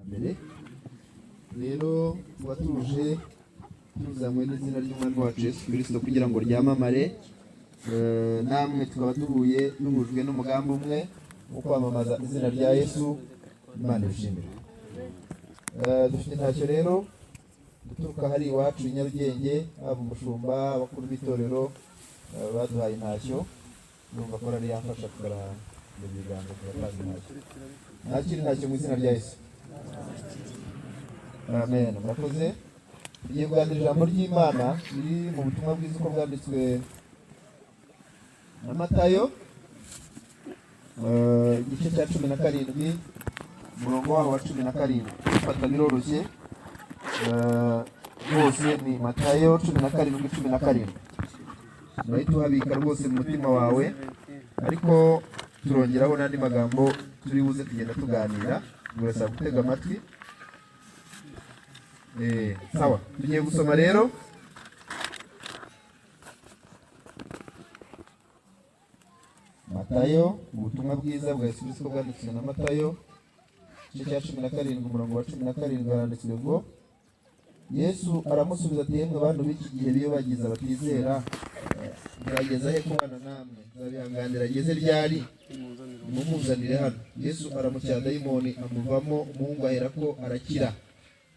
Mbere rero tuba tuje tuzanywe n'izina ry'Umwami wacu Yesu Kirisito kugira ngo ryamamare. Namwe tukaba duhuye, duhujwe n'umugambi umwe wo kwamamaza izina rya Yesu. Imana ibishimire. Dufite intashyo rero guturuka hari iwacu i Nyarugenge, haba umushumba, abakuru b'itorero, baduhaye intashyo. Numva ko ari yamfasha tukarambura ibiganza tugatanga intashyo. Nakira intashyo mu izina rya Yesu. Amen. Murakoze. Tugiye kuganira ijambo ry'Imana riri mu butumwa bwiza uko bwanditswe na Matayo, igice cya 17, umurongo waho wa 17. Gufata biroroshye. Rwose ni Matayo 17:17. Urahita uhabika rwose mu mutima wawe, ariko turongeraho n'andi magambo turi buze kugenda tuganira. Murasaba gutega amatwi. Sawa, tugiye gusoma rero. Matayo, ubutumwa bwiza bwa Yesu Kristo bwanditswe na Matayo, igice cya 17, umurongo wa 17, haranditswe ngo: "Yesu aramusubiza ati: 'Yemwe bantu b'iki gihe biyobagiza batizera, nzageza he kubana namwe? Nzabihanganira ageze ryari? Nimumuzanire hano.' Yesu aramucyaha, dayimoni amuvamo, umuhungu aherako arakira.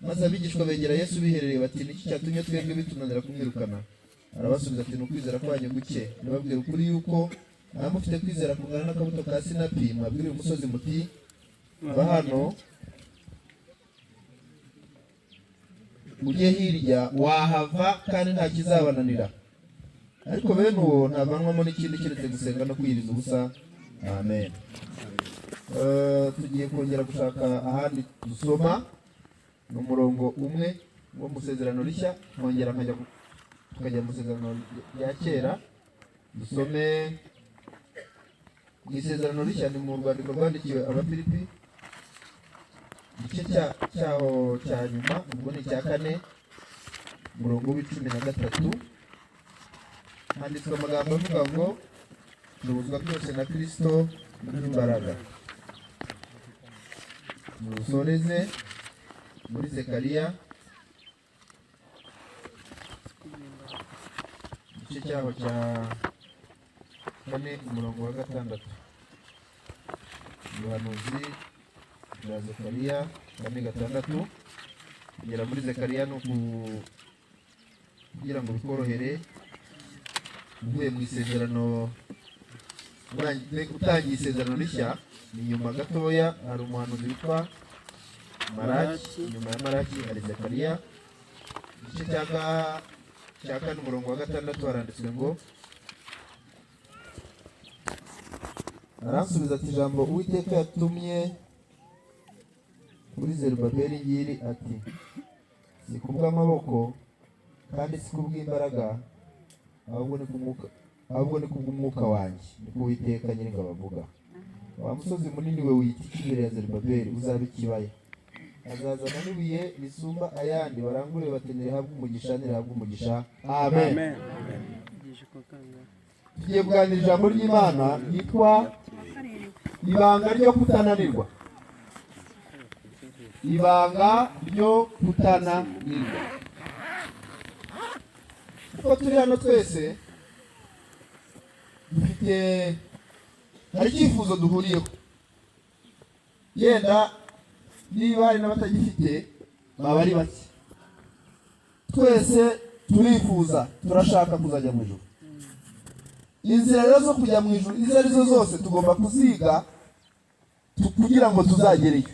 Maze abigishwa begera Yesu biherereye bati: 'Niki cyatumye twebwe bitunanira kumwirukana?' Arabasubiza ati: 'Ni ukwizera kwanyu guke. Ndababwira ukuri yuko naba mufite kwizera kungana n'akabuto ka sinapi, mwabwira uyu musozi muti: Va hano ujye hirya, wahava, kandi nta kizabananira. Ariko bene uwo ntavanwamo n'ikindi keretse gusenga no kwiyiriza ubusa.'" Amen. Tugiye kongera gushaka ahandi dusoma, ni umurongo umwe wo mu Isezerano Rishya, nkongera nkajya tukajya mu Isezerano rya Kera. Dusome mu Isezerano Rishya, ni mu rwandiko rwandikiwe Abafilipi, igice cyaho cya nyuma, ubwo ni icya kane, umurongo wa 13. Handitswe amagambo avuga ngo: "Nshobozwa byose na Kristo imbaraga." Musoreze muri Zekariya, igice cyaho cya kane, umurongo wa 6. Ubuhanuzi bwa Zekariya 4:6. Kugera muri Zekariya ni kugira ngo bikorohere, uvuye mu isezerano utangiye Isezerano Rishya, ni nyuma gatoya hari umuhanuzi witwa Maraki. Nyuma ya Maraki hari Zekariya, igice cya kane, umurongo wa 6, haranditswe ngo: "Aransubiza ati: 'Ijambo Uwiteka yatumye kuri Zerubabeli ngiri, ati: Si kubw'amaboko kandi si kubw'imbaraga, ahubwo ni kubw'umwuka, ahubwo ni kubw'umwuka wanjye, niko Uwiteka Nyiringabo avuga. Wa musozi munini we, wita iki imbere ya Zerubabeli? Uzaba ikibaya. Azazana n'ibuye risumba ayandi, barangurure bati: Nirihabwe umugisha, nirihabwe umugisha.' Amen." Amen. Tugiye kuganira ijambo ry'Imana ryitwa "Ibanga ryo kutananirwa". Ibanga ryo kutananirwa. Kuko turi hano twese dufite, hari icyifuzo duhuriyeho, yenda niba hari n'abatagifite baba ari bake. Twese turifuza, turashaka kuzajya mu ijuru. Inzira rero zo kujya mu ijuru izo ari zo zose tugomba kuziga kugira ngo tuzagereyo.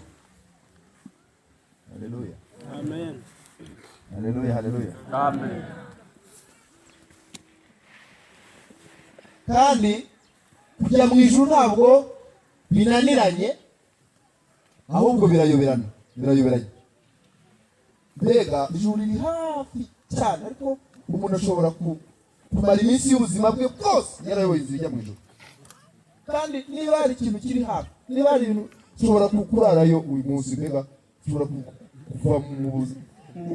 Haleluya! Amen. Haleluya, haleluya! Amen. Kandi kujya mu ijuru ntabwo binaniranye, ahubwo birayoberana, birayoberanye. Mbega ijuru riri hafi cyane, ariko umuntu ashobora kumara iminsi y'ubuzima bwe bwose yarayoboye inzira ijya mu ijuru. Kandi niba hari ikintu kiri hafi, niba hari ibintu ushobora kurarayo uyu munsi, mbega ushobora kuva mu buzima,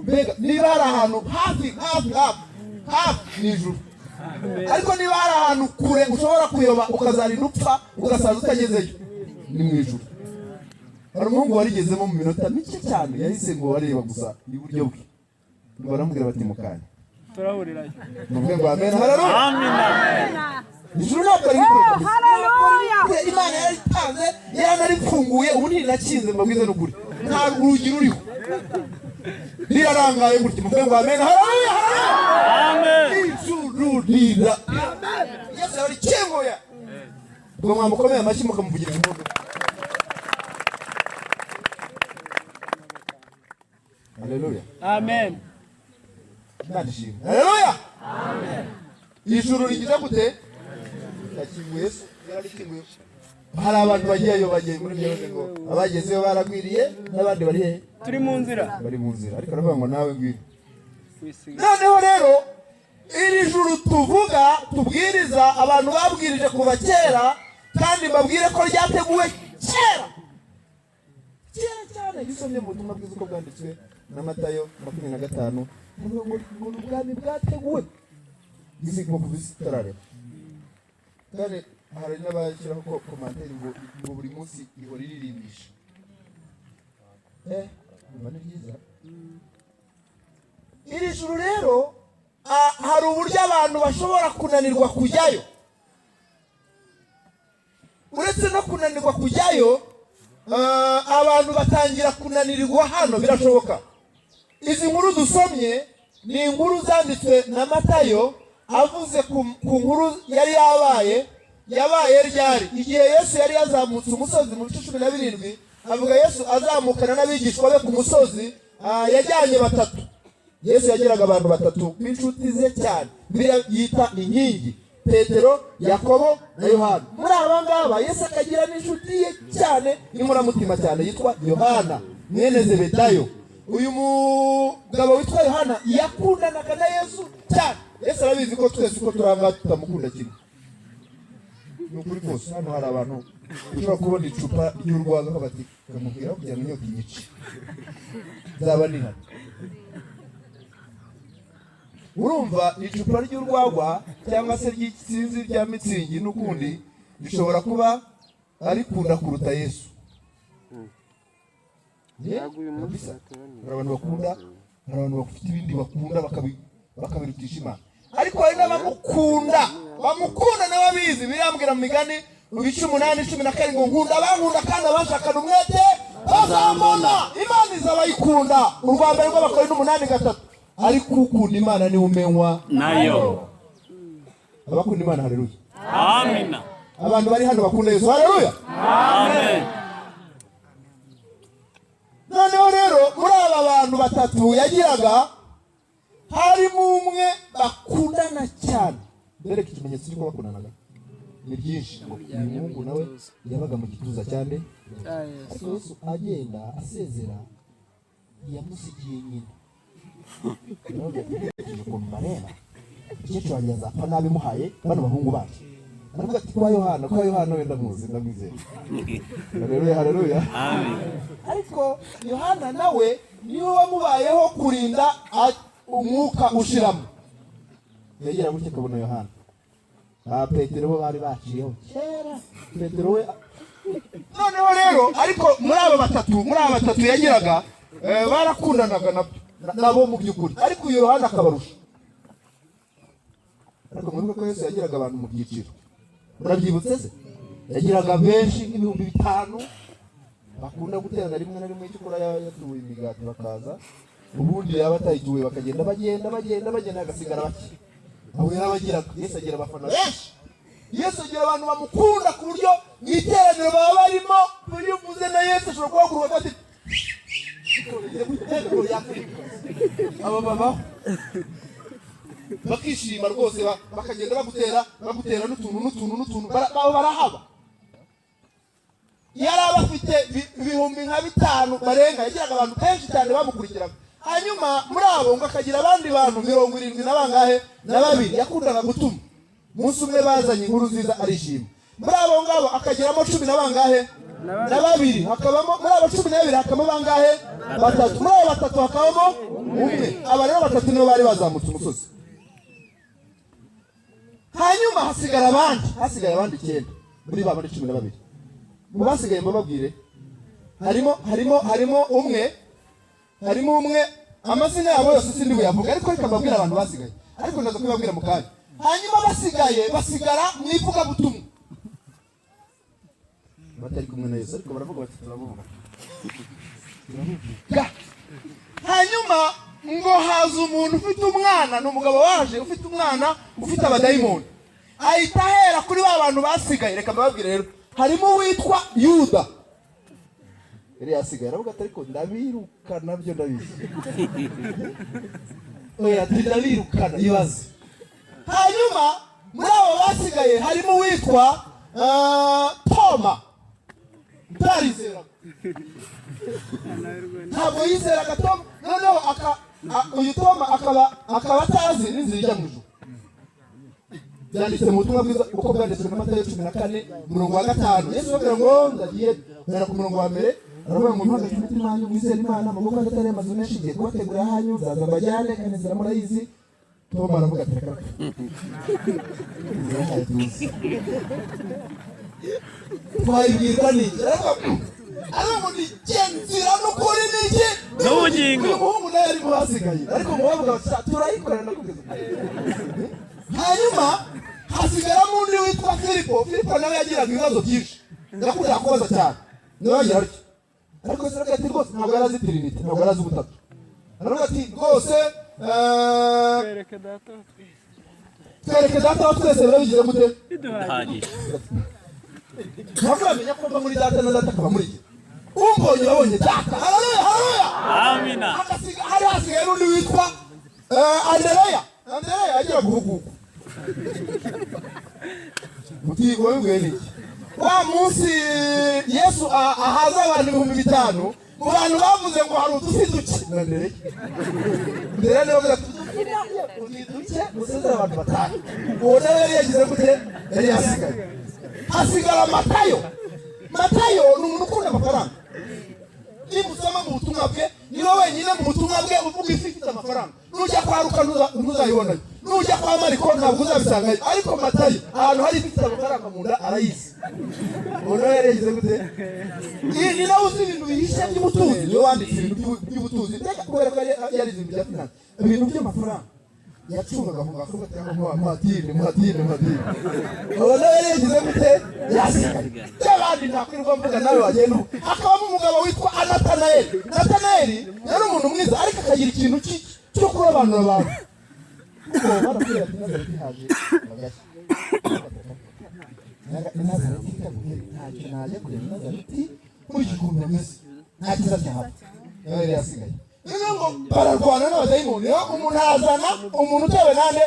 mbega niba hari ahantu hafi, hafi, hafi, hafi, ni ijuru. Ariko niba hari ahantu kure ushobora kuyoba, ukazarinda upfa, ugasaza utagezeyo, ni mu ijuru. Hari umuhungu warigezemo mu minota mike cyane, yahise ngo areba gusa iburyo bwe, ngo baramubwira bati: "Mukanya Turahurirayo. Muvuge ngo amen, haleluya. Amina. Ijuru ntabwo ari kure kabisa. Haleluya. Kure, Imana yaritanze, yaranarifunguye, ubu ntirinakinze. Mbabwize n'ukuri, nta rugi ruriho, rirarangaye gutya. Muvuge ngo amen, haleluya, haleluya. Amen. Ijuru rira, Yesu yararikinguye. Ubwo mwamukomeye amashyi, mukamuvugira impundu. Haleluya. Amen. Imana ishimwe, haleluya. Ijuru rigize gute? Yakinguye. Yesu yararikinguye. Hari abantu bagiyeyo, bagiye muri byo ngo abagezeyo baragwiriye, n'abandi bari hehe? Turi mu nzira. Bari mu nzira, ariko aravuga ngo nawe ngwino. Wisiga. Noneho rero iri juru tuvuga, tubwiriza, abantu babwirije kuva kera, kandi mbabwire ko ryateguwe kera kera cyane. Iyo usomye mu butumwa bwiza uko bwanditswe na Matayo 25, havuga ngo ni ubwami bwateguwe isi ngo kuva isi itararema. Kandi hari n'abashyiraho ko commentaire ngo buri munsi ihora iririmbisha. Umva, ni byiza. Iri juru rero, hari uburyo abantu bashobora kunanirwa kujyayo. Uretse no kunanirwa kujyayo, abantu batangira kunanirwa hano, birashoboka. Izi nkuru dusomye ni inkuru zanditswe na Matayo, avuze ku nkuru yari yabaye. Yabaye ryari? Igihe Yesu yari yazamutse umusozi. Mu bice 17 avuga Yesu azamukana n'abigishwa be ku musozi. Yajyanye batatu. Yesu yagiraga abantu batatu b'inshuti ze cyane, Bibiliya yita inkingi: Petero, Yakobo na Yohana. Muri aba ngaba Yesu akagira n'inshuti ye cyane inkoramutima cyane yitwa Yohana mwene Zebedayo. Uyu mugabo witwa Yohana yakundanaga na Yesu cyane. Yesu arabizi ko twese uko turi aha ngaha tutamukunda kimwe. Ni ukuri kose, hano hari abantu ushobora kubona icupa ry'urwagwa bati kamubwira kugira ngo inyota inyice, nzaba nihano. Urumva, icupa ry'urwagwa cyangwa se ry'isinzi rya Mützig n'ukundi rishobora kuba arikunda kuruta Yesu. Kabisa, hari abantu bakunda, hari abantu bafite ibindi bakunda bakabirutisha Imana, ariko hari n'abamukunda, bamukunda nawe abizi. Birambwira mu Migani mu bice 8, 17 ngo: "Nkunda abankunda, kandi abanshakana umwete bazambona." Imana izabayikunda. Urwa mbere rw'Abakorinto 8:3: "Ariko ukunda Imana niwe umenywa nayo." Abakunda Imana, haleluya. Amina. Abantu bari hano bakunda Yesu, haleluya. Amen. Noneho rero muri aba bantu batatu yagiraga, harimo umwe bakundana cyane. Bereka ikimenyetso cy'uko bakundanaga ni byinshi. Ngo uyu muhungu nawe yabaga mu gituza cyane, ariko Yesu agenda asezera yamusigiye nyina. Aravuga ati: "Nkurikije ukuntu mbareba, umukecuru wanjye azapfa nabi muhaye bano bahungu bacu." Aravuga ati: "Kwa Yohana, kwa Yohana wenda muzi, ndamwizera." Haleluya, haleluya. Amen. Ariko Yohana nawe niwe wamubayeho kurinda umwuka ushiramo. Yagera gutya akabona Yohana. Petero bo bari baciyeho kera. Petero we noneho rero, ariko muri aba batatu yagiraga, barakundanaga nabo mu by'ukuri, ariko uyu Yohana akabarusha. Ariko mwibuke ko Yesu yagiraga abantu mu byiciro. Murabyibutse se? Yagiraga benshi nk'ibihumbi 5 bakunda guterana rimwe na rimwe. Icyo ukora, yatuye imigati bakaza, ubundi yaba atayituye bakagenda, bagenda, bagenda, bagenda, hagasigara bake. Abo yarabagiraga. Yesu agira abafana benshi. Yesu agira abantu bamukunda ku buryo mu iteraniro baba barimo, iyo uvuze na Yesu ashobora guhaguruka ati aba babaho bakishima rwose, bakagenda bagutera, bagutera n'utuntu n'utuntu n'utuntu. Baba barahaba. Yari abafite 5000 barenga. Yagiraga abantu benshi cyane bamukurikiraga. Hanyuma muri abo ngo akagira abandi bantu 72 na bangahe na babiri yakundaga gutuma. Umunsi umwe bazanye inkuru nziza, arishima. Muri abo ngabo akagiramo cumi na bangahe na babiri, hakabamo muri abo 12 hakabamo bangahe? Batatu. Muri abo batatu hakabamo umwe. Aba rero batatu nibo bari bazamutse umusozi. Hanyuma hasigara abandi, hasigara abandi icyenda muri ba bandi 12. Mu basigaye, mbababwire. Harimo umwe, amazina yabo yose sindi buyavuga, ariko reka mbabwire abantu basigaye, ariko ndaza kubibabwira mu kanya. Hanyuma basigaye basigara mu ivugabutumwa batari kumwe na Yesu, ariko baravuga bati: "Turavuga, turavuga." Hanyuma ngo haza umuntu ufite umwana, ni umugabo waje ufite umwana ufite abadayimoni, ahita ahera kuri ba bantu basigaye. Reka mbababwire rero, harimo uwitwa Yuda yari yasigaye, aravuga ati: "Ariko ndabirukana byo ndabizi." Oya, ati: "Ndabirukana." Ibaze. Hanyuma muri abo basigaye harimo uwitwa Toma utarizeraga, ntabwo yizeraga Toma. Noneho uyu Toma akaba atazi n'inzira ijya mu ijuru. Byanditse mu butumwa bwiza uko bwanditswe na Matayo 14, umurongo wa 5. Yesu ababwira ngo ndagiye guhera ku murongo wa 1, aravuga ngo: "Muhagarike imitima yanyu, mwizere Imana. Mu rugo atari amazu menshi, ngiye kubategurira ahanyu. Nzaza mbajyane, kandi inzira murayizi." Toma aravuga ati: "Reka reka, inzira ntayo tuzi, twayibwirwa n'iki?" Aravuga ngo: "Ni jye nzira n'ukuri n'iki?" N'ubugingo. Uyu muhungu nawe ari mu basigaye, ariko mu bavuga bati: "Turayikorera ndakubwiza." Hanyuma hasigaramo undi witwa Filipo. Filipo nawe yagiraga ibibazo byinshi, yakundaga kubaza cyane, nawe yagira atyo. Ariko se aravuga ati rwose ntabwo yari azi Trinity, ntabwo yari azi ubutatu. Aravuga ati: "Rwose Twereke Data wa twese. Twereke Data wa twese birabigize gute?" Biduhagije. Ntabwo bamenya ko mva muri Data na Data akaba muri jye. Umbonye wabonye Data. Haleluya, haleluya. Amina. Hari hasigaye n'undi witwa Andereya. Andereya agira guhuguka uti: "Wabibwiwe n'iki?" Wa munsi Yesu ahaza abantu 5000, mu bantu bavuze ngo hari udufi duke na Andereya. Andereya niwe bavuze ati: "Udufi ni duke, musezere abantu batanu." Uwo nawe yari yagize gute? Yari yasigaye. Hasigara Matayo. Matayo ni umuntu ukunda amafaranga. Nimusoma mu butumwa bwe, niwe wenyine mu butumwa bwe uvuga ifi ifite amafaranga. Nujya kwa Luka ntuzayibonayo, nujya kwa Mariko ntabwo uzabisangayo, ariko Matayo ahantu hari ifi ifite amafaranga mu nda arayizi. Uwo nawe yari yagize gute? Iyi ni nawe uzi ibintu bihishe by'ubutunzi, niwe wanditse ibintu by'ubutunzi. Mbega kubera ko yari yarize ibintu bya finance, ibintu by'amafaranga, yacungaga aho ngaho cyangwa muhatinde, muhatinde, muhatinde. Uwo nawe yari yagize gute? Yasigaye. By'abandi ntakwirirwa mvuga, nawe wagenda ubu. Hakabamo umugabo witwa Anatanayeli. Natanayeli yari umuntu mwiza, ariko akagira ikintu cyo kurobanura abantu, kuko barakubwira ati: "Nazareti haje bagashya i Nazareti kaguhere, ntacyo najya kureba i Nazareti nkurikije ukuntu bameze, nta cyiza cyahaba." Nawe yari yasigaye. Niyo ngo bararwana n'abadayimoni. Rero umuntu arazana umuntu utewe nande?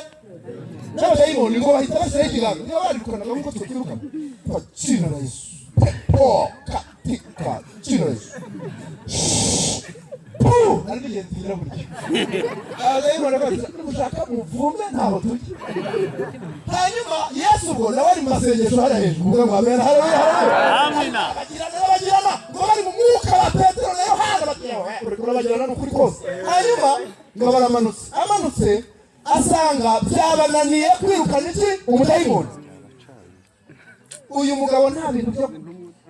N'abadayimoni. Ngo bahita bashyiraho ikiganza, niba barirukanaga nk'uko twe twirukana, kwa jina la Yesu, pepo katika jina la Yesu. Puh! Hari n'igihe tugira burya abadayimoni bati: "Mushaka muvume, ntaho tujya." Hanyuma Yesu ubwo nawe ari mu masengesho hariya hejuru. Muvuge ngo amen, haleluya, haleluya. Amina. Bagirana n'abagirana, ngo bari mu mwuka ba Petero na Yohana bati: "Uri kurabagirana n'ukuri kose." Hanyuma ngo baramanutse, amanutse asanga byabananiye kwirukana iki? Umudayimoni. Uyu mugabo nta bintu byo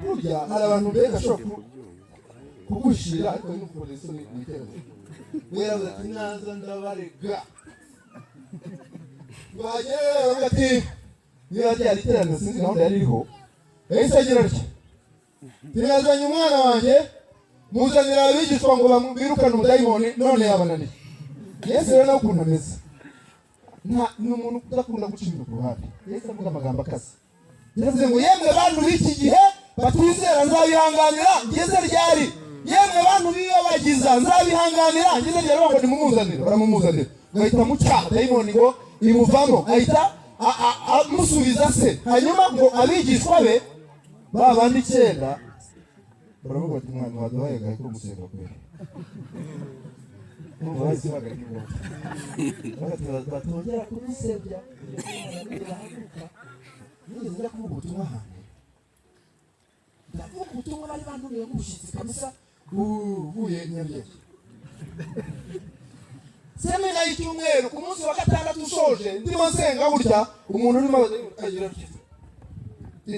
burya, hari abantu mbega ashobora kugushira, ariko ni ukukoza isoni mu iteraniro. We yaravuze ati: "Naza ndabarega." Ngo hagere baravuga ati niba ryari iteraniro, sinzi gahunda yari iriho. Yahise agira atya: "Tinazanye umwana wanjye, muzanira abigishwa ngo birukane umudayimoni, none yabananiye." Yesu rero nawe ukuntu ameze, nta ni umuntu udakunda guca ibintu ku ruhande. Yesu avuga amagambo akaze. Yaravuze ngo: "Yemwe bantu b'iki gihe batizera, nzabihanganira ngeze ryari? Yemwe bantu biyobagiza, nzabihanganira ngeze ryari?" Ngo nimumuzanire, baramumuzanira. Ngo ahita mucyaha, dayimoni ngo imuvamo, ahita amusubiza se. Hanyuma ngo abigishwa be ba bandi icyenda baravuga bati: "Mwana waduhaye agahe ko gusenga kwera." Urumva bahise bahagarika ingoma, bati batongera kudusebya bahaguruka. Nigeze njya kuvuga ubutumwa ahantu, ndavuga ubutumwa, bari bantumiye nk'umushyitsi kabisa uvuye Nyarugenge, semina y'icyumweru. Ku munsi wa gatandatu ushoje, ndimo nsenga gutya, umuntu urimo agira atya.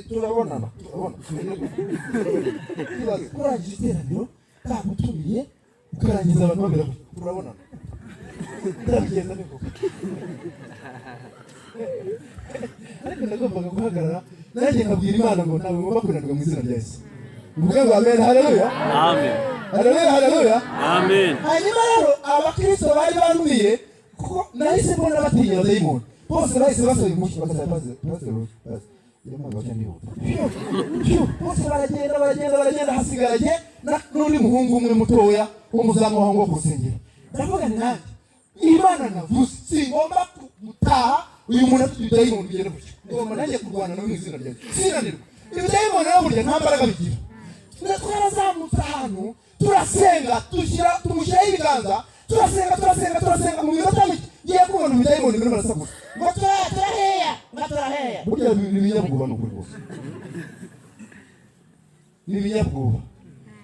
Turabonana, turabona. Ibaze kurangije iteraniro bagutumiye, ukarangiza abantu bamera gutya, turabonana. Ndabigenda bivuga, ariko nagombaga guhagarara nanjye nkabwira Imana ngo ntabwo ngomba kunanirwa mu izina rya Yesu. Uvuge ngo amen, haleluya. Amen. Haleluya, haleluya. Amen. Hanyuma rero abakristo bari banumiye, kuko nahise mbona batinya abadayimoni, bose bahise basaba impushya, bagasaba pasiteri, pasiteri, pasiteri, iyo mpamvu baca ndihuta. Phew, phew, bose baragenda, baragenda, baragenda, hasigara jye n'undi muhungu umwe mutoya w'umuzamu waho ngo ku rusengero. Ndavuga nti nanjye Imana navuze, singomba gutaha uyu muntu afite ibidayimoni bigenda gutyo. Ngomba nanjye kurwana nawe mu izina ryanjye, sinanirwa. Ibidayimoni rero burya nta mbaraga bigira. Twarazamutse ahantu, turasenga, dushyira, tumushyiraho ibiganza, turasenga, turasenga, turasenga. Mu minota mike ngiye kubona ibidayimoni birimo barasakuza ngo turaheya, ngo turaheya. Burya ni ibinyabwoba, ni ukuri rwose ni ibinyabwoba.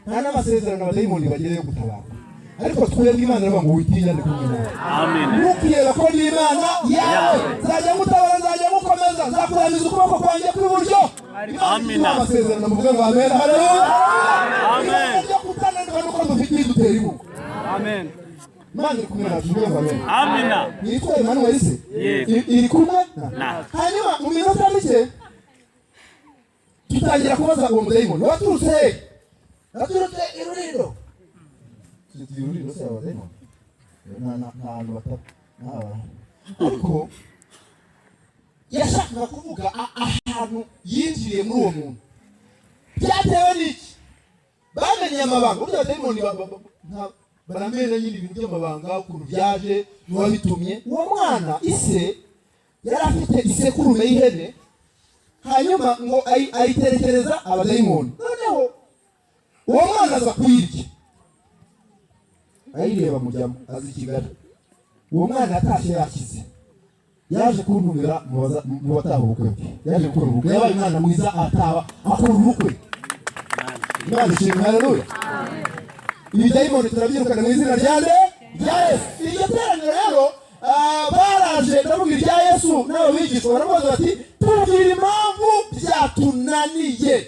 Nta n'amasezerano abadayimoni bagira yo gutabarwa, ariko twebwe Imana iravuga ngo witinya, ndi kumwe nawe. Amen. Ntukireba ko ni Imana yawe, nzajya ngutabara, nzajya ngukomeza, nzakuramiza ukuboko kwanjye kw'iburyo. Imana Amina. iduha amasezerano. Muvuge ngo amen, haleluya. Amen. Ibanga ryo kutananirwa nuko dufite idutera inkunga. Amen. Imana iri kumwe natwe. Muvuge ngo amen. Amina. Yitwa Emmanuel se? Yego. Iri kumwe. Na. Hanyuma mu minota mike tutangira kubaza uwo mudayimoni: waturutse he? Waturutse i Rurindo. I Rurindo se abadayimoni nta hantu bataba, nta bantu. Ariko yashakaga kuvuga ahantu yinjiriye muri uwo muntu. Byatewe n'iki? Bamenye amabanga. Burya abadayimoni baramena nyine ibintu by'amabanga, ukuntu byaje n'uwabitumye. Uwo mwana ise yari afite isekurume y'ihene, hanyuma ngo ayiterekereza abadayimoni. Noneho uwo mwana aza kuyirya, ayireba mujyamo, aza i Kigali. Uwo mwana yatashye yakize, yaje kuntumira mu bataha ubukwe bwe. Yaje gukora ubukwe, yabaye umwana mwiza, ataha akora ubukwe. Imana ishimwe, haleluya. Ibidayimoni turabyirukana mu izina rya nde? Rya Yesu. Iryo teraniro rero, baraje, ndavuga irya Yesu n'abo bigishwa, baramubaza bati: tubwira impamvu byatunaniye.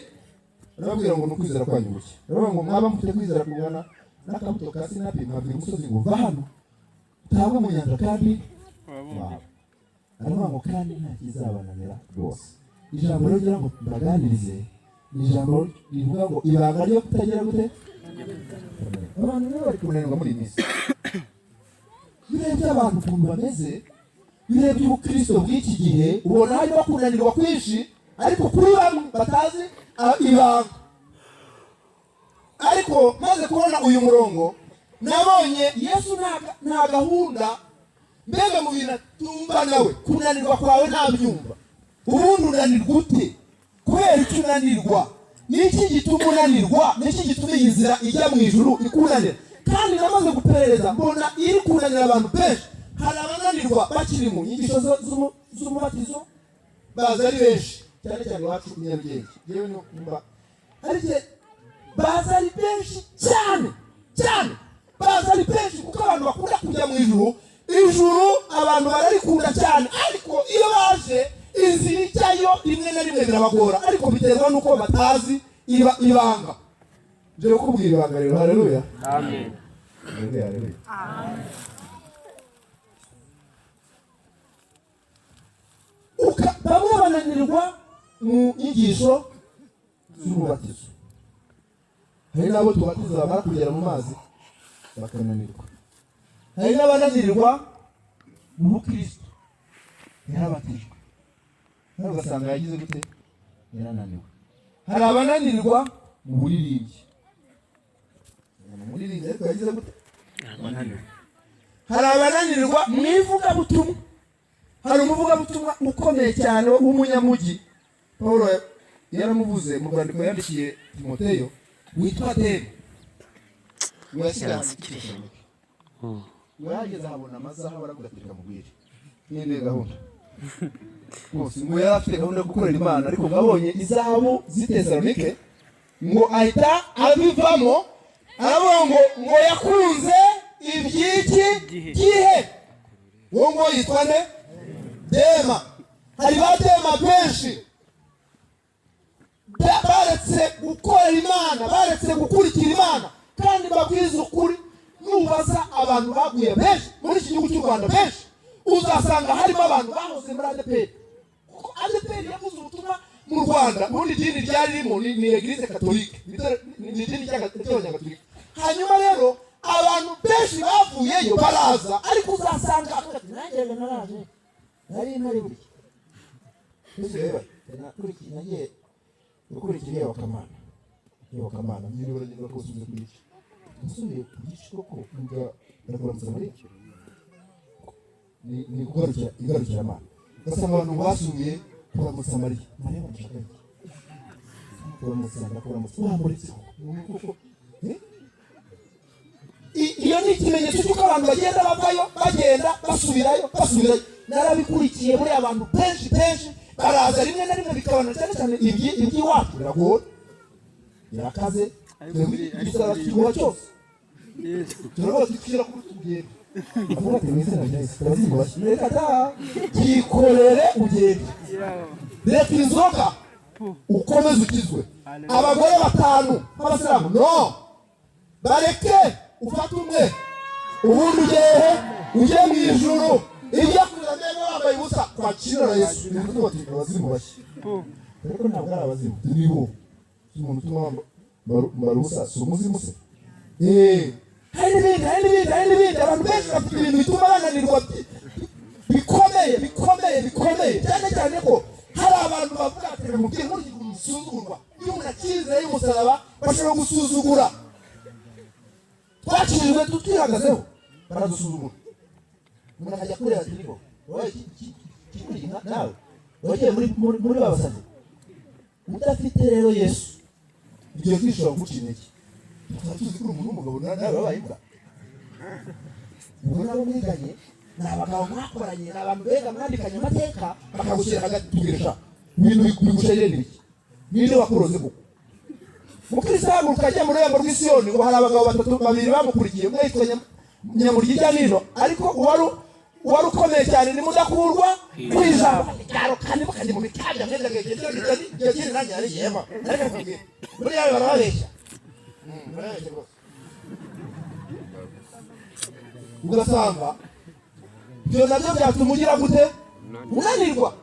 Barababwira ngo ni ukwizera kwanyu guke. Baravuga ngo mwaba mufite kwizera kungana n'akabuto ka sinapi, mwabwira umusozi ngo va hano utabwe mu nyanja, kandi waba. Aravuga ngo kandi nta kizabananira rwose. Ijambo rero ngira ngo mbaganirize ni ijambo rivuga ngo ibanga ryo kutagira gute. Abantu rero bari kunanirwa muri iyi minsi. Iyo urebye abantu ukuntu bameze, iyo urebye ubukristo bw'iki gihe, ubona harimo kunanirwa kwinshi, ariko kuri bamwe batazi ibanga. Ariko maze kubona uyu murongo, nabonye Yesu nta gahunda mbega mu bintu atumva nawe. Kunanirwa kwawe ntabyumva. Ubundi unanirwa ute? Kubera icyo unanirwa? Ni iki gituma unanirwa? Ni iki gituma iyi nzira ijya mu ijuru ikunanira? Kandi namaze guperereza, mbona iri kunanira abantu benshi. Hari abananirwa bakiri mu nyigisho z'umubatizo, baza ari benshi cyane cyane iwacu i Nyarugenge. Yewe numva hari igihe baza ari benshi cyane cyane, baza ari benshi, kuko abantu bakunda kujya mu ijuru. Ijuru abantu bararikunda cyane, ariko iyo baje inzira ijyayo rimwe na rimwe birabagora, ariko biterwa n'uko batazi ibanga. Nje kukubwira ibanga rero. Haleluya. Amen. Haleluya, haleluya. Bamwe bananirwa mu nyigisho z'umubatizo. Hari n'abo tubatiza, bamara kugera mu mazi bakananirwa. Hari n'abananirwa mu bukristo, yarabatijwe nawe ugasanga yagize gute? Yarananiwe. Hari abananirwa mu buririmbyi, mu muririmbyi, ariko yagize gute? Yarananiwe. Hari abananirwa mu ivugabutumwa. Hari umuvugabutumwa ukomeye cyane w'umunyamujyi, Paul yaramuvuze mu rwandiko yandikiye Timoteyo, witwa Dema. Ngo yasigaye ahantu i Tesalonike. Ngo yahageze ahabona amazahabu, aravuga ati: reka mubwire, niyo gahunda rwose. Ngo yari afite gahunda yo gukorera Imana, ariko ngo abonye izahabu z'i Tesalonike, ngo ahita abivamo. Aravuga ngo yakunze iby'iki gihe. Uwo ngo yitwa nde? Dema. Hari ba Dema benshi. Baretse gukorera Imana, baretse gukurikira Imana. Kandi mbabwiza ukuri, nubaza abantu baguye benshi muri iki gihugu cy'u Rwanda, benshi uzasanga harimo abantu bahoze muri ADEPR, kuko ADEPR yavuze ubutumwa mu Rwanda. Ubundi idini ryari ririmo ni Église catholique, ni idini ry'Abanyagatolika. Hanyuma rero abantu benshi bavuyeyo baraza, ariko uzasanga avuga ati: "Nanjye naraje, nari ntari buriya." Mbese reba, nakurikiye, nagiye gukurikira iyobokamana, iyobokamana nyine baragenda bakabasubiza ku gice. Nasubiye ku gice koko, mbwa ndakuramutsa Mariya, ni kugarukira igarukiramana. Ugasanga abantu basubiye kuramutsa Mariya. Mariya bamushaka iki? Kuramutsa, ndakuramutsa, wamuretse koko, eh? Iyo ni ikimenyetso cy'uko abantu bagenda bavayo, bagenda basubirayo, basubirayo. Narabikurikiye muri abantu benshi benshi baraza, rimwe na rimwe bikabana cyane cyane iby'iwacu biragora, birakaze. Igisara kiguha cyose, turavuga tuti: "Kuri tugende." Avuga ati: "Mu izina rya Yesu, turazimu." Reka da, byikorere ugende, reka inzoga ukomeze ukizwe. Abagore batanu b'abasilamu no bareke, ufate umwe, ubundi ugehe ujye mu ijuru. Ibyo kuzagenda wambaye ubusa kwakira na Yesu, ni ukuvuga bati: "Abazimu bashya." Ariko ntabwo ari abazimu, ni bo. Umuntu utuma wambara ubusa si umuzimu se? Hari n'ibindi, hari n'ibindi, hari n'ibindi. Abantu benshi bafite ibintu bituma bananirwa bikomeye, bikomeye, bikomeye, cyane cyane ko hari abantu bavuga ati: "Reka mubwire, nkurikije ukuntu usuzugurwa." Iyo umuntu akiri inzira y'umusaraba bashobora gusuzugura. Twakijijwe twihagazeho, baradusuzugura. Umuntu akajya kureba ati: "Niko wowe kikuri nawe wagiye muri ba basazi." Udafite rero Yesu, iryo jwi rishobora kuguca intege. Tukaba tuzi ko uri umuntu w'umugabo, nawe wabaye imbwa. Ubwo nabo mwiganye, ni abagabo mwakoranye, ni abantu bega mwandikanye amateka, bakagushyira hagati. Tubwire sha, ibintu bigusharire ni biki? Ninde wakuroze koko? Mukristo ahaguruka ajya mu rurembo rw'Isiyoni, ngo hari abagabo batatu, babiri bamukurikiye. Umwe yitwa Nyamurya ijya nino, ariko uwari ukomeye cyane ni Mudakurwa ku ijambo. Cyaro kandi mukajya mu bikabya mwebwe, iryo dini nanjye narigiyemo. Ariko nkubwire, buriya barababeshya. Barababeshya rwose. Ugasanga ibyo nabyo byatuma ugira gute? Unanirwa.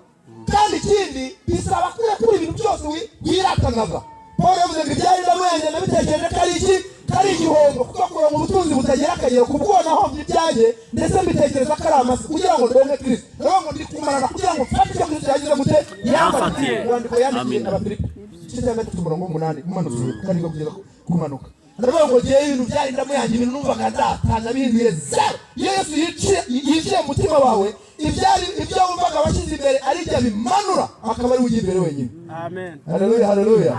Kandi ikindi, bisaba kurekura ibintu byose wiratanaga. Paul yavuze ngo: "Ibyari indamu yanjye nabitekereje ko ari iki? Ko ari igihombo, kuko kuronka ubutunzi butagira akagero, kubwo nahombye ibyanjye, ndetse mbitekereza ko ari amase, kugira ngo ndonke Kristo." Ndavuga ngo ndi kumarana kugira ngo mfate icyo Kristo yagize gute? Yamfatiye. Urwandiko yandikiye Amina. Abafilipi, igice cya 3, umurongo w'8, umanutse karindwi kugeza kumanuka. Ndavuga ngo ngewe ibintu byari indamu yanjye, ibintu numvaga ndatanga, bihinduye zero. Iyo Yesu yinjiye mu mutima wawe, ibyari ibyo wumvaga washyize imbere ari ibyo bimanura, akaba ari we ujya imbere wenyine. Amen. Haleluya, haleluya.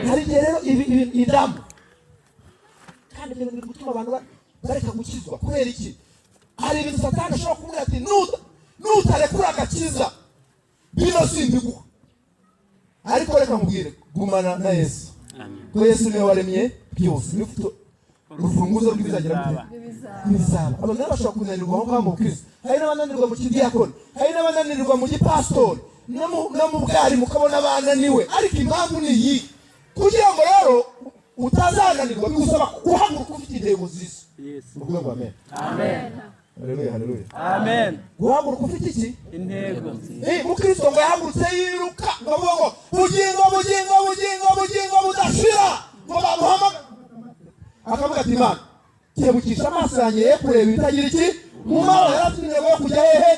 Hari igihe rero ibi indamu, kandi ibyo bintu biri gutuma abantu bareka gukizwa. Kubera iki? Hari ibintu Satani ashobora kumubwira ati: "Nutarekura agakiza, bino simbiguha." Ariko reka nkubwire, gumana na Yesu, ko Yesu niwe waremye byose, niwe ufite urufunguzo rw'ibizagira gute? Ibizaba. Abantu rero bashobora kunanirwa aho ngaho mu bukristo. Hari n'abananirwa mu kidiyakoni, hari n'abananirwa mu gipasitori, no mu bwarimu, ukabona bananiwe. Ariko impamvu ni iyi: kugira ngo rero utazananirwa, bigusaba guhaguruka ufite intego nziza. Uvuge ngo amen. Amen. Haleluya, haleluya. Amen. Guhaguruka ufite iki? Intego. Mukristo ngo yahagurutse yiruka, ngo avuga ngo: "Bugingo, bugingo, bugingo, bugingo budashira." Ngo bamuhamagara, akavuga ati: "Imana, kebukisha amaso yanjye ye kureba ibitagira iki mumaro." Yari afite intego yo kujya hehe?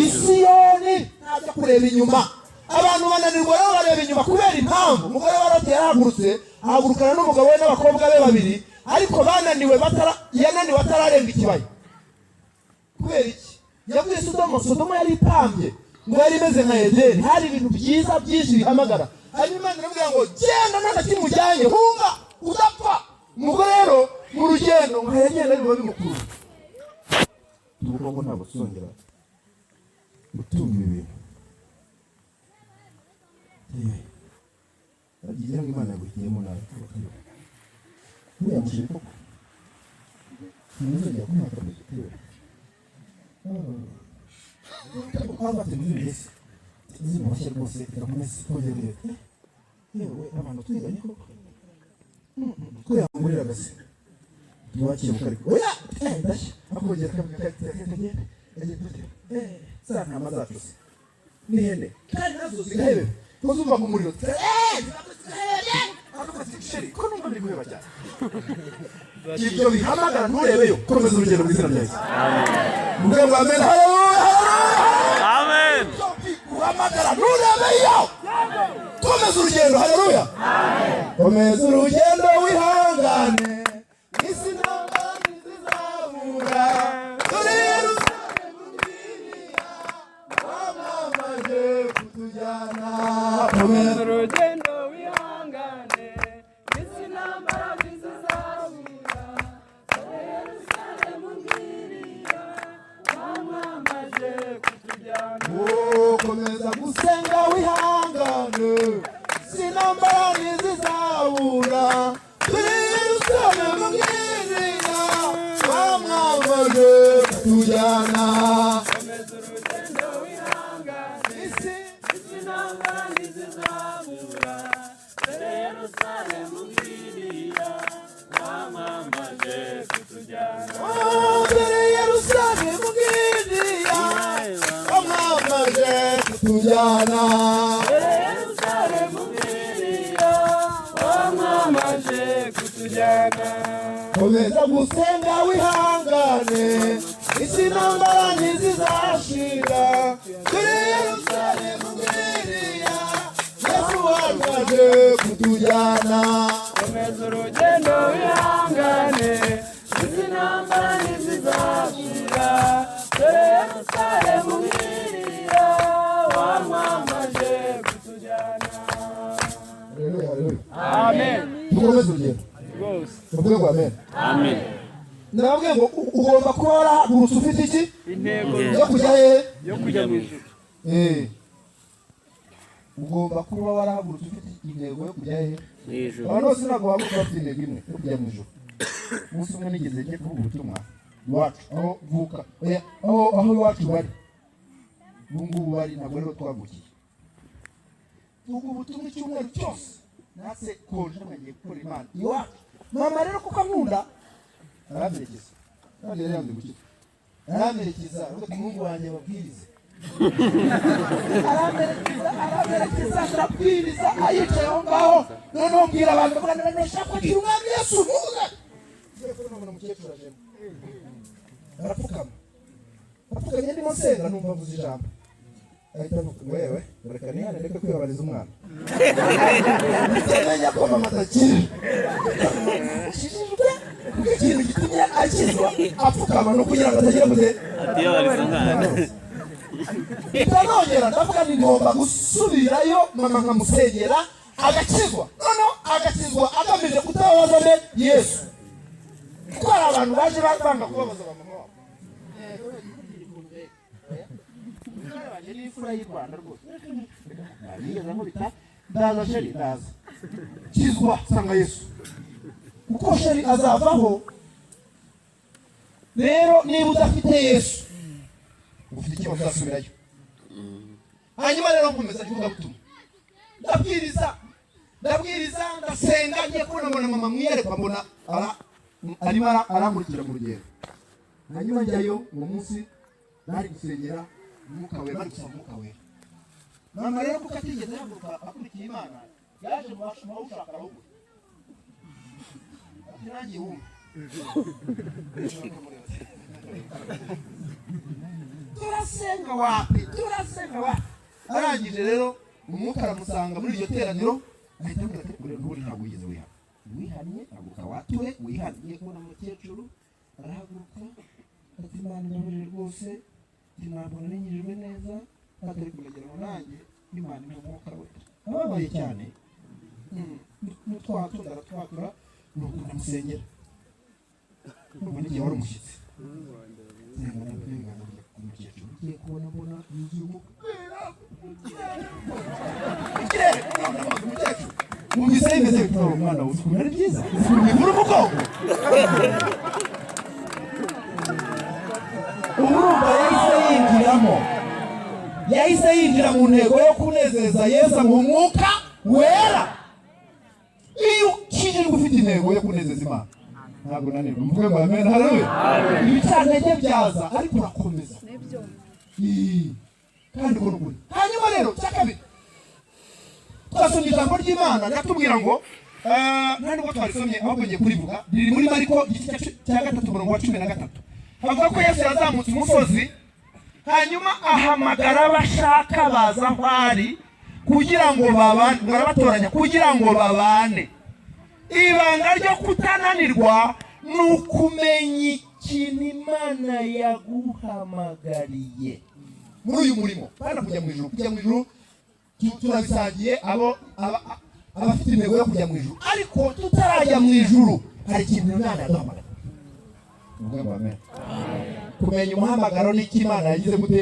Isiyoni. Ntajya kureba inyuma. Abantu bananirwa rero bareba inyuma kubera impamvu. Umugore wa Loti yarahagurutse, ahagurukana n'umugabo we n'abakobwa be babiri, ariko bananiwe batara, yananiwe atararenga ikibaya. Kubera iki? Yavuye Sodomo. Sodomo yari ipambye, ngo yari imeze nka Edeni, hari ibintu byiza byinshi bihamagara. Hanyuma Imana iramubwira ngo: "Genda, nta na kimwe ujyanye, hunga udapfa." Umugore rero mu rugendo ngo yagenda biba bimukurura. Tuvuga ngo ntabwo tuzongera gutunga ibi bintu. Bagira ngo Imana yaguhitiyemo nawe, uriya mushiri koko ntimuzongera kumwaka yewe. Twaba ati muri mbese zimubashye rwose, reka nkomeze kongera urebe. Yewe, abantu twiganye koko, ko yangurira agase ntiwakebuka, ariko oya, ndashya, akongera akavuga kagenda kagenda, za ntama zacu se n'ihene kandi nazo zigahebeba, ko zumva ku muriro, akavuga ati: "Chéri, ko numva biri guheba cyane?" Ibyo bihamagara nturebeyo, komeza urugendo mu izina rya Yesu. Muvuge ngo amen, haleluya, haleluya. Amen. Guhamagara nturebeyo, komeza urugendo, haleluya. Komeza urugendo wihangane, isi ntambara ntizizabura. Dore Yerusalemu ngiriya, wamamaje kutujyana. Komeza Urugendo wihangane, isi ntambara ntizizabura. Dore Yerusalemu ngiriya, wamamaje kutujyana. Oh, komeza gusenga wihangane, sinambara ntizizabura. Turi Yerusalemu ngiriya, wamamaje kutujyana. Komeza urugendo wihangane, isi isi ntambara ntizizabura. Dore Yerusalemu ngiriya, wamamaje kutujyana. Oh, dore Yerusalemu ngiriya, wamamaje kutujyana. Dore Yerusalemu ngiriya, wamamaje kutujyana. Komeza gusenga wihangane, isi ntambara ntizizashira. Turi Yerusalemu ngiriya, Yesu wamaje kutujyana. Komeza urugendo wihangane, izi ntambara ntizizashira. Dore Yerusalemu ngiriya, wamamaje kutujyana. Haleluya, haleluya. Amen. Dukomeze urugendo. Rwose. Tuvuge ngo amen. Amen. Nababwiye ngo ugomba kuba warahagurutse ufite iki? Intego. Yo kujya hehe? Yo kujya mu ijuru. Ugomba kuba warahagurutse ufite intego yo kujya hehe? Mu ijuru. Abantu bose ntabwo bahaguruka bafite intego imwe yo kujya mu ijuru. Umunsi umwe nigeze njye kuvuga ubutumwa iwacu aho mvuka, oya, aho iwacu bari ubu ngubu bari, ntabwo ariho twavukiye. Tuvuga ubutumwa icyumweru cyose, natse konje ngiye gukora Imana iwacu. Mama rero kuko ankunda aramperekeza, kandi yari yanze gukira, aramperekeza, aravuga ati: "Umuhungu wanjye ababwirize." Aramperekeza, aramperekeza, ndabwiriza ayicaye aho ngaho. Noneho mbwira abantu, bavuga ngo ndashaka kwakira Umwami Yesu, muze. Ngiye kubona mbona umukecuru ajemo, arapfukama, apfukamye ndimo nsenga, numva avuze ijambo, ahita avuga ngo: "Wewe, reka nihane, reka kwibabariza umwana." Utamenya ko mama atakijijwe, akijijwe, kuko ikintu gitumye akizwa apfukama ni ukugira ngo atagira gute? Atiyabariza umwana. Ndanongera ndavuga nti ngomba gusubirayo, mama nkamusengera agakizwa, noneho agakizwa agamije kutababaza nde? Yesu. Kuko hari abantu baje banga kubabaza ba mama wabo. N'imfura y'u Rwanda rwose nigeze nkubita, ndaza chéri, ndaza, kizwa, sanga Yesu, kuko chéri azavaho. Rero niba udafite Yesu ufite ikibazo, uzasubirayo. Hanyuma rero nkomeza ivugabutumwa, ndabwiriza, ndabwiriza, ndasenga. Ngiye kubona mbona mama mwiyerekwa, mbona arimo arankurikira mu rugendo. Hanyuma njyayo uwo munsi bari gusengera Umwuka Wera, bari gusaba Umwuka Wera. Mama rero kuko atigeze ahaguruka akurikiye Imana, yaje mu bawushaka arawubura, ati: "Nanjye wumva." Turasenga wapi, turasenga wapi. Arangije rero Umwuka aramusanga muri iryo teraniro, ahita abwira ati: "Uriya n'ubundi ntabwo wigeze wihana, wihannye haguruka wature wihannye." Ngiye kubona umukecuru arahaguruka, ati: "Imana imbabarire rwose," ati: "Ntabwo narinyujijwe neza," atari kunagira ngo nanjye Imana impe Umwuka Wera. Ababaye cyane n'utwatura aratwatura, nuko ndamusengera. Urumva n'igihe wari umushyitsi, nsenga ibiganza ku mukecuru, ngiye kubona mbona yuzuye Umwuka mu kirere. Ndamubaza: "Umukecuru, wumvise bimeze bite?" "Umwana, uzi ukuntu ari byiza, uzi ukuntu bivura umugongo." Urumva yahise yinjiramo, yahise yinjira mu ntego yo kunezeza Yesu mu Mwuka Wera. Mfite intego yo kunezeza Imana, ntabwo nanirwa. Muvuge ngo amen, haleluya. Ibicantege byaza, ariko urakomeza. Ii, kandi ubona ukuri. Hanyuma rero cya kabiri, twasomye ijambo ry'Imana riratubwira ngo nta nubwo twarisomye, ahubwo ngiye kurivuga. Riri muri Mariko igice cya 3, umurongo wa 13. Bavuga ko Yesu yazamutse umusozi, hanyuma ahamagara abashaka baza aho ari kugira ngo babane, ngo arabatoranya kugira ngo babane. Ibanga ryo kutananirwa ni ukumenya ikintu Imana yaguhamagariye muri uyu murimo. Bana, kujya mu ijuru, kujya mu ijuru turabisangiye, abo abafite intego yo kujya mu ijuru. Ariko tutarajya mu ijuru, hari ikintu Imana yaduhamagariye. Uvuge ngo amen. Kumenya umuhamagaro n'icyo Imana yagize gute,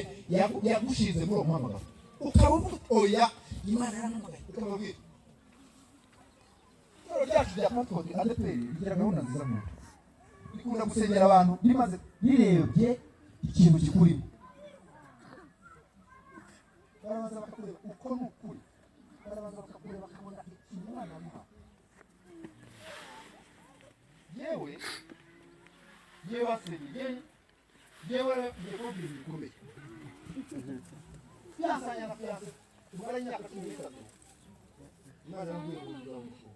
yagushize muri uwo muhamagaro, ukaba uvuga uti, "Oya, Imana yarampamagaye," ukababwira. Itorero ryacu rya Pentecote ADEPR rigira gahunda nziza nkunda. Rikunda gusengera abantu rimaze rirebye ikintu kikurimo. Barabanza bakakureba, uko ni ukuri. Barabanza bakakureba, bakabona ikintu Imana yamuhaye. Yewe yewe, wasengeye yewe, ngiye kubabwira ibintu bikomeye. Fiancé na fiancé tumaranye imyaka 13, Imana yambwiye ngo nzamushumba.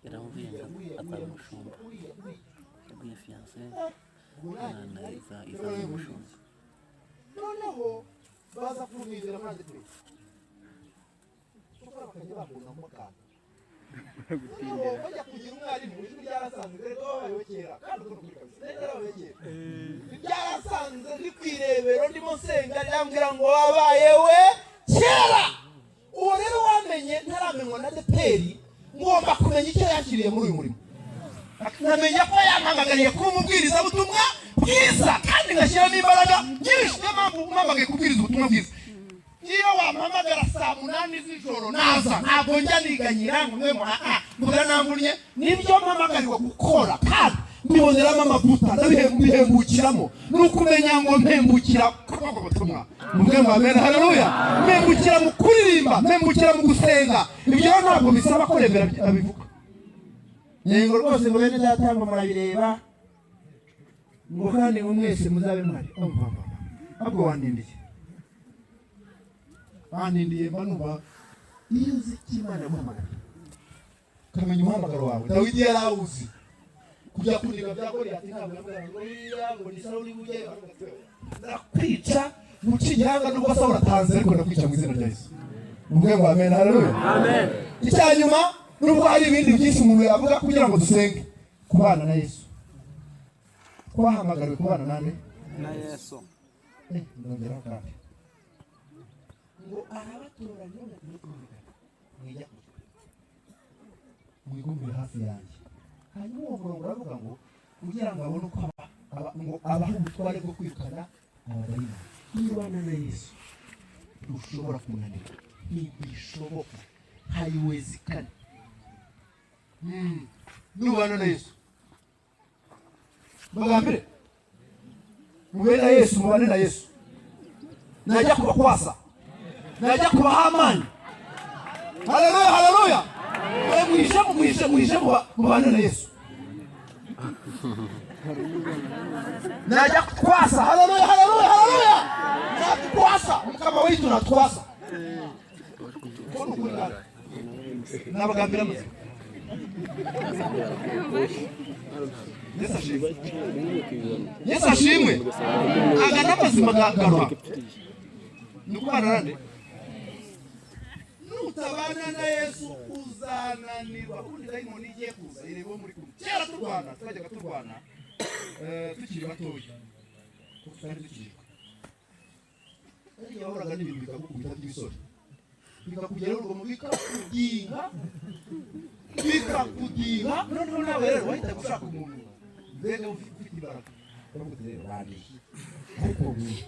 Yaramubwiye ngo azaba umushumba. Yabwiye fiancé Imana izaba umushumba. Noneho baza kumwizera muri ADEPR, cyokora bakajya bakundamo akantu. Noneho bajya kugira umwarimu, ijwi ryarasanze dore ko babayeho kera. Kandi uko ni ukuri kabisa, nari narabayeho kera. Ryarasanze ndi ku irebero, ndimo nsenga, rirambwira ngo wabaye we kera. Uwo rero wamenye ntaramenywa na ADEPR, ngomba kumenya icyo yakiriye muri uyu murimo, nkamenya ko yampamagariye kuba umubwirizabutumwa bwiza, kandi ngashyiramo imbaraga nyinshi. Niyo mpamvu umpamagaye kubwiriza ubutumwa bwiza, iyo wampamagara saa 8 z'ijoro naza. Ntabwo njya niganyira ngo mwe muhaha mbura namvunnye. Nibyo mpamagarirwa gukora, kandi mbiboneramo amavuta, ndabihembukiramo. Ni ukumenya ngo mpembukira kuvuga ubutumwa. Muvuge ngo amen, haleluya. Mpembukira mu kuririmba, mpembukira mu gusenga. Ibyo rero ntabwo bisaba ko rebera abivuga. Yego rwose, ngo bene data, ngo murabireba, ngo kandi ngo mwese muzabe muhari. Umva, umva, ahubwo wandindiye, wandindiye. Mba numva iyo uzi icyo Imana yaguhamagara, ukamenya umuhamagaro wawe. Dawidi yari awuzi. Kujya kuniga bya Goliyati, ntabwo yavugaga ngo buriya ngo ni Sawuli bujye, ndakwica muca igihanga, nubwo Sawuli atanze, ariko ndakwica mu izina rya Yesu. Muvuge ngo amen, haleluya. Amen. Icya nyuma, nubwo hari ibindi byinshi umuntu yavuga kugira ngo dusenge, kubana na Yesu. Twahamagariwe kubana nande? Na Yesu. Ndongeraho kandi ngo arabatoranya, mwijya kure, mwigumire hafi yanjye. Hanyuma uwo murongo uravuga ngo kugira ngo abone uko ngo abahe ubutware bwo kwirukana abadayimoni. Iyo ubana na Yesu ntushobora kunanirwa, ntibishoboka, haiwezekani. Nubana na Yesu, mbagambire, mube na Yesu, mubane na Yesu, najya kubakwasa, najya kubaha amani. Haleluya, haleluya. Mwishe, mwishe, mwishe, mubane na Yesu, najya kukwasa. Haleluya, haleluya, haleluya. Natukwasa Mukama witu, natukwasa. Uko ni ukuri kandi nabagambira muzima. Yesu ashimwe, Yesu ashimwe. Aga n'amazima garuha ni ukubana nande. Nutabana na Yesu uzananirwa. Ubundi dayimoni igiye kuza ireba uwo muri kumwe. Kera turwana, twajyaga turwana tukiri batoya, kuko tutari dukijijwe, ariko wahoraga n'ibintu bikagukubita by'ibisore, bikakugeraho urugomo, bikakudinga, bikakudinga. Noneho nawe rero wahitaga ushaka umuntu mbega ufite imbaraga, uravuga uti, "Rero bandiye, ariko ngwino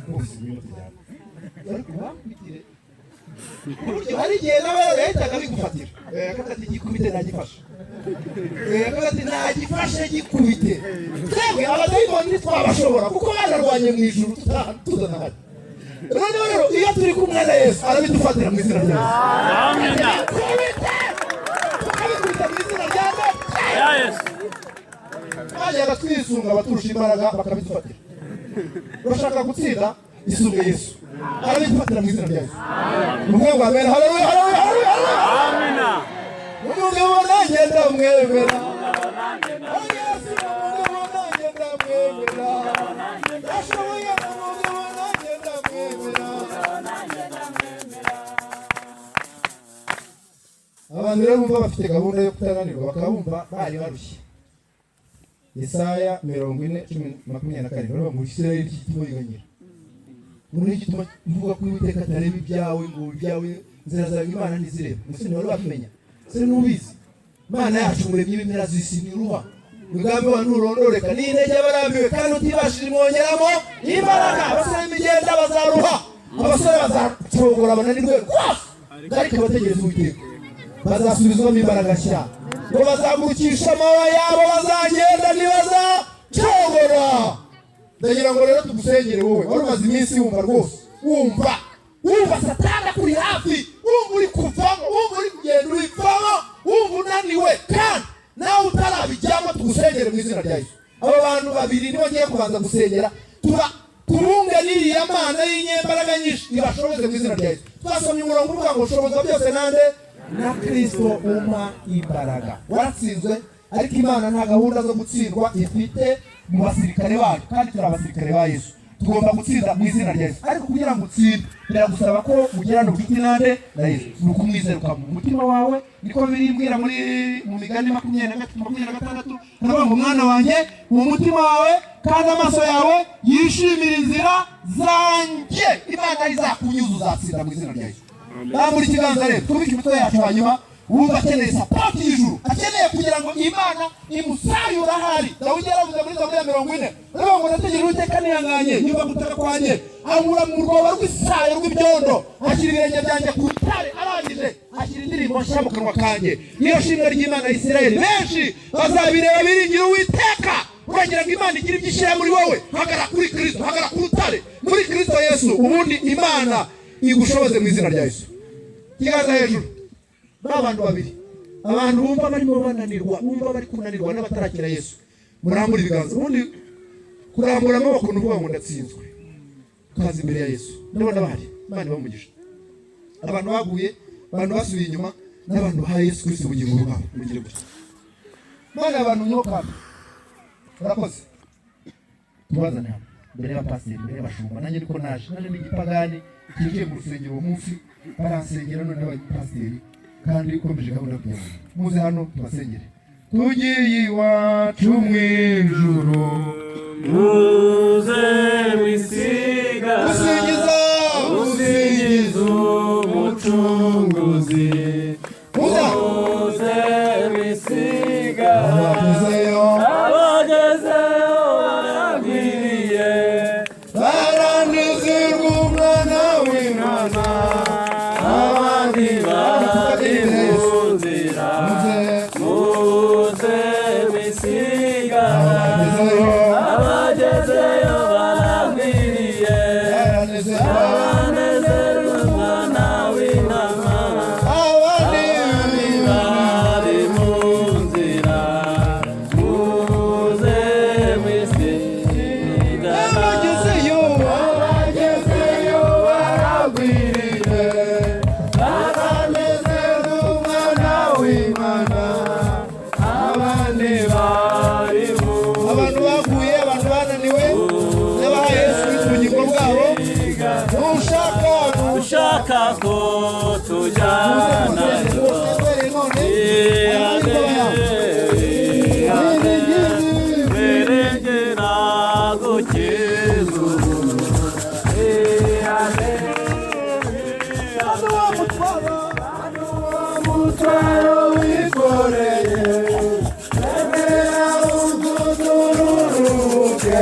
rwose, ngwino tujyane, ariko bankubitire." Ku buryo hari igihe nawe rero yahitaga bigufatira. Akavuga ati, "Gikubite, nagifashe." Akavuga ati, "Nagifashe, gikubite." Twebwe abadayimoni ntitwabashobora, kuko banarwanye mu ijuru tudanahari. Noneho rero iyo turi kumwe na Yesu, arabidufatira mu izina rya Yesu. Amina. Kubite. Twajyaga twisunga abaturusha imbaraga bakabidufatira. Urashaka gutsinda, isunge Yesu, arabidufatira mu izina rya Yesu. Umwe ngo amen. Haleluya, haleluya, haleluya, haleluya. Umugabo nanjye ndamwemera. Yesu, umugabo nanjye ndamwemera. Ashoboye. Umugabo nanjye ndamwemera. Abantu rero bumva bafite gahunda yo kutananirwa, bakaba bumva bari barushye. Yesaya 40:27 baravuga ngo: "Isirayeli, iki gituma wiganyira?" Ngo ni igituma mvuga ko Uwiteka atareba ibyawe, ngo ibyawe, inzira zawe Imana ntizireba. Mbese ntiwari wabimenya se? Ntubizi? Imana yacu, Umuremyi w'impera z'isi, ntiruha, umugambi wa nturondoreka, n'intege abarambiwe kandi utibashije imwongeramo imbaraga. Abasore b'imigenda bazaruha, abasore bazacogora bananirwe rwose, ariko abategereza Uwiteka bazasubizwamo imbaraga nshya, ngo bazagurukisha amababa yabo, bazagenda ntibazacogora. Ndagira ngo rero tugusengere, wowe wari umaze iminsi wumva rwose, wumva Satani akuri hafi, wumva uri kuvamo, wumva uri kugenda urivamo, wumva unaniwe kandi nawe utarabijyamo. Tugusengere mu izina rya Yesu. Aba bantu babiri nibo ngiye kubanza gusengera, tuba tubunge n'iriya Mana y'inyembaraga nyinshi, ibashoboze mu izina rya Yesu. Twasomye umurongo uvuga ngo: "Shoboza byose nande? Na Kristo umpa imbaraga." Waratsinzwe, ariko Imana nta gahunda zo gutsindwa ifite mu basirikare bayo, kandi turi abasirikare ba Yesu, tugomba gutsinda mu izina rya Yesu. Ariko kugira ngo utsinde, biragusaba ko ugirana ubucuti nande? Na Yesu. Ni ukumwizera ukamuha umutima wawe. Niko birimbwira muri mu Migani 23, 26, haravuga ngo: "Mwana wanjye, mu mutima wawe kandi amaso yawe yishimira inzira zanjye." Imana izakunyuza, uzatsinda mu izina rya Yesu. Rambura ikiganza rero, tubike imitwe yacu. Hanyuma wumva akeneye support y'ijuru, akeneye kugira ngo Imana imusayure ahari. Dawidi yaravuze muri Zaburi ya 40, aravuga ngo: "Nategereje Uwiteka nihanganye, yumva gutaka kwanjye, ankura mu rwobo rw'isayo rw'ibyondo, ashyira ibirenge byanjye ku rutare, arangije ashyira indirimbo nshya mu kanwa kanjye, niyo shimwe ry'Imana ya Isirayeli. Benshi bazabireba biringira Uwiteka." Uragira ngo Imana igire ibyo ishyira muri wowe, hagarara kuri Kristo, hagarara ku rutare muri Kristo Yesu, ubundi Imana igushoboze mu izina rya Yesu. Ikiganza hejuru. Ba bantu babiri, abantu bumva barimo bananirwa, bumva bari kunanirwa n'abatarakira Yesu, murambura ibiganza. Ubundi kurambura amaboko ni ukuvuga ngo ndatsinzwe, ukaza imbere ya Yesu. Ndabona bahari, Imana ibamugisha. Abantu baguye, abantu basubiye inyuma n'abantu bahaye Yesu Kristo ubugingo bwabo, mugire gutya. Mana, abantu nyoka murakoze. Tubazane hano imbere y'abapasiteri, imbere y'abashumba. Nanjye niko naje ni igipagani cyinjiye mu rusengero uwo munsi, baransengera none abapasiteri, kandi ukomeje gahunda yo kujya. Muze hano tubasengere. Tugiye iwacu mu ijuru. Muze mwisiga. Gusingiza. Gusingiza Umucunguzi. Muze. Muze mwisiga. Abagezeyo. Abagezeyo baragwiriye. Baranezerwa umwana w'Imana. Abandi bari mu nzira. Muze. Muze mwisiga. Abagezeyo. Abagezeyo baragwiriye. Baranezerwa. Baranezerwa umwana w'intama. Abandi bari mu nzira. Muze mwisiga. Abagezeyo, abagezeyo baragwiriye, baranezerwa umwana w'Imana. Abandi bari mu Abantu baguye, abantu bananiwe n'abahaye Yesu Kristo ubugingo bwabo, nushaka. Ushaka ko tujyana. None Beregera gukiza ubu. Mutwaro wikoreye, emera utudururuke,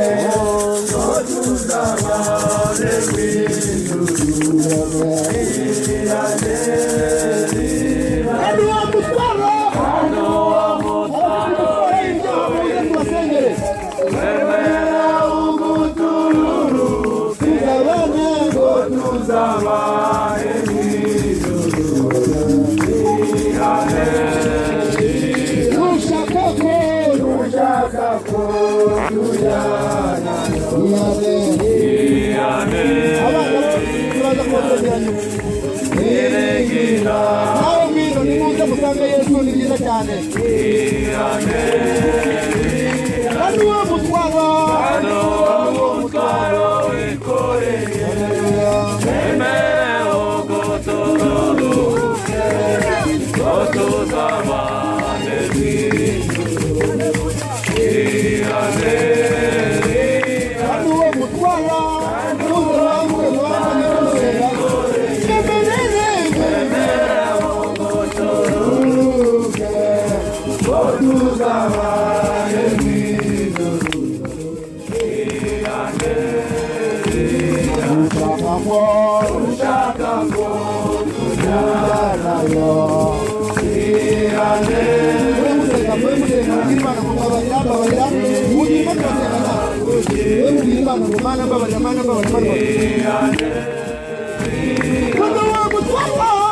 ngo tuzabane mu ijuru. Kandi uwo mutwaro, Kandi uwo mutwaro muze tubasengere. Emera ugutururuke, tuzabane, ngo tuzabane mu ijuru. Nushaka ko Ushaka ko tujyanayo. Ihane. Ihane. Abana bo turaza kubasengera nyuma. Niringira. Nawe ngwino, nimuze musange Yesu, ni byiza cyane. Ihane. Kandi uwo mutwaro, Kandi uwo mutwaro wikoreye, Haleluya. Emere uguturuke, ko tuzabane mu ijuru. Ihane. Kandi uwo mutwaro, muze mwambuke mwambane musenga. Emerere, Uguturuke, ko tuzabane mu ijuru. Ihane. Ushaka ko Ushaka ko tujyanayo. Ihane. Mube musenga, mube musenga, mubwire Imana ngo mbabarira, mbabarira. Mugire turasenga nawe. Mube mubwire Imana ngo Mana mbabarira, Mana mbabarira, Mana mbabarira. Kandi uwo mutwaro.